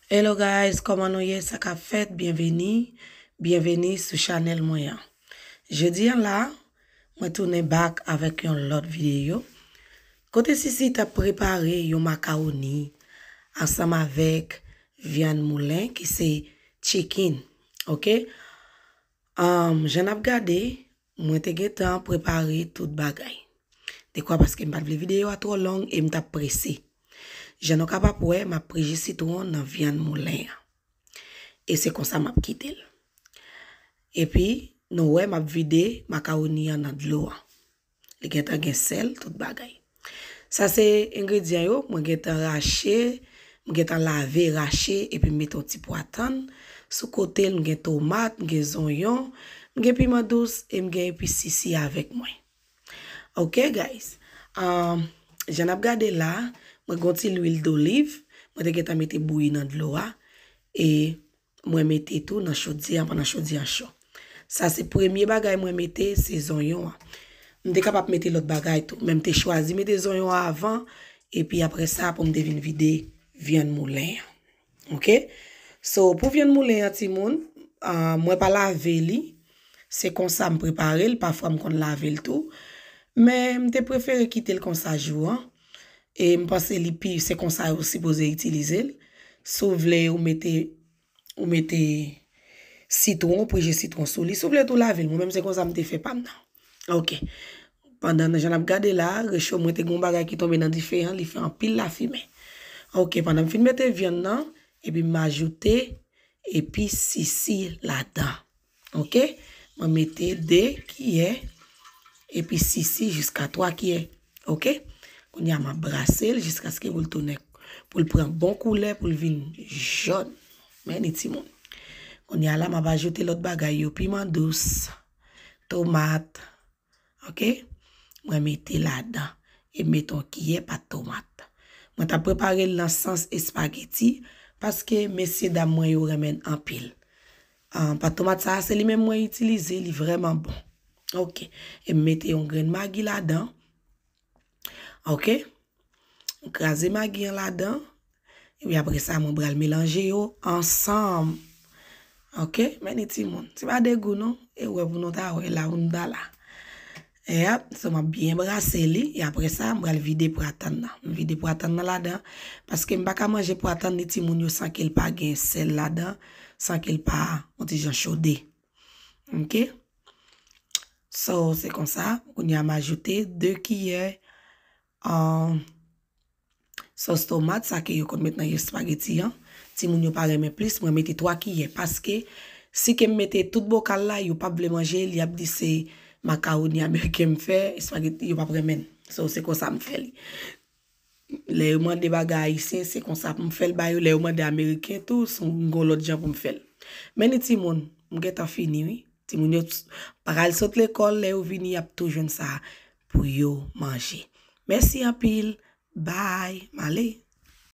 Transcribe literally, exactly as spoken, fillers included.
Hello guys, kòman nou ye? Sa k ap fèt? Byenveni, byenveni sou chanèl mwen an. Jodi an la, mwen tounen back avèk yon lòt videyo. Kote Sisi t ap prepare yon makawoni ansanm avèk vyann moulen ki se chicken, oke? Um, jan n ap gade, mwen te gentan prepare tout bagay. Dekwa paske m pa t vle videyo a twò long e m t ap prese. Jan nou kapab wè, m ap prije sitwon nan vyann moulen an. E se konsa m ap kite l. Epi, nou wè, m ap vide makawoni an nan dlo an. Li gentan gen sèl, tout bagay. Sa se engredyan yo, mwen gentan rache, m gentan lave, rache, epi m mete yon ti pwa tann. Sou kote l, m gen tomat, m gen zonyon, m gen piman dous, e m gen epis Sisi avèk mwen. Ok, guys. Um, jan n ap gade la, mwen gen yon ti lwil doliv, mwen te gentan mete bouyi nan dlo a, e mwen mete tou nan chodyè an pandan chodyè an cho. Sa se premye bagay mwen mete, se zonyon an. M te kapab mete lòt bagay tou, men m te chwazi mete zonyon an avan, epi apre sa pou m te vin vide vyann moulen an. Ok? So, pou vyann moulen an, timoun, ah, mwen pa lave li. Se konsa m prepare l, pafwa m konn lave l tou. Men m te prefere kite l konsa jou an. E m panse li pi, se konsa yo sipoze itilize l. Si w vle, ou mete, ou mete sitwon, ou prije sitwon sou li. Si w vle tou lave l, mwen menm se konsa m te fè pa m nan. Ok. Pandan jan n ap gade la, recho mwen te gen yon bagay ki tonbe nan dife an, li fè anpil lafimen. Ok, pandan m fin mete vyann nan, epi m ajoute epis Sisi ladan. Ok? Mwen mete de kiyè epis Sisi jiska twa kiyè. Ok? Kounye a m ap brase l jiskaske pou l tounen, pou l pran bon koulè, pou l vin jòn. Men ni timoun. Kounye a la, m ap ajoute lòt bagay yo, piman dous, tomat, ok? Mwen mete ladan. E m mete yon kiyè pat tomat. Mwen t ap prepare l nan sans espageti, paske mesye dam mwen yo renmen l anpil. Ah, pat tomat sa a, se li menm mwen itilize, li vrèman bon. Ok. E m mete yon grenn magi ladan. Ok. M kraze magi an ladan. Epi apre sa, mwen pral melanje yo ansanm. Ok, men ni timoun. Se pa degou non. E wè pou nou ta wè la, pou nou ta la. Yap, so m ap byen brase li. E apre sa, m pral vide pwa tann nan. M vide pwa tann nan ladan. Paske m pa ka manje pwa tann ni timoun yo san ke l pa gen sèl ladan, san ke l pa yon ti jan chode. Ok? So, se konsa. Kounye a, m ajoute de kiyè, ah, sòs tomat, sa ke yo konn met nan espageti an. Timoun yo pa renmen plis, mwen mete twa kiyè. Paske, si ke m mete tout bokal la, yo p ap vle manje l, y ap di se makawoni ameriken m fè, espageti, yo p ap renmen l. So, se konsa m fè li. Lè yo mande bagay ayisyen, se konsa pou m fè l ba yo. Lè yo mande ameriken tou, se yon lòt jan pou m fè l. Men ni timoun, m gentan fini, wi. Timoun yo pral sot lekòl, lè yo vini, y ap tou jwenn sa pou yo manje. Mèsi anpil. Bye. M ale.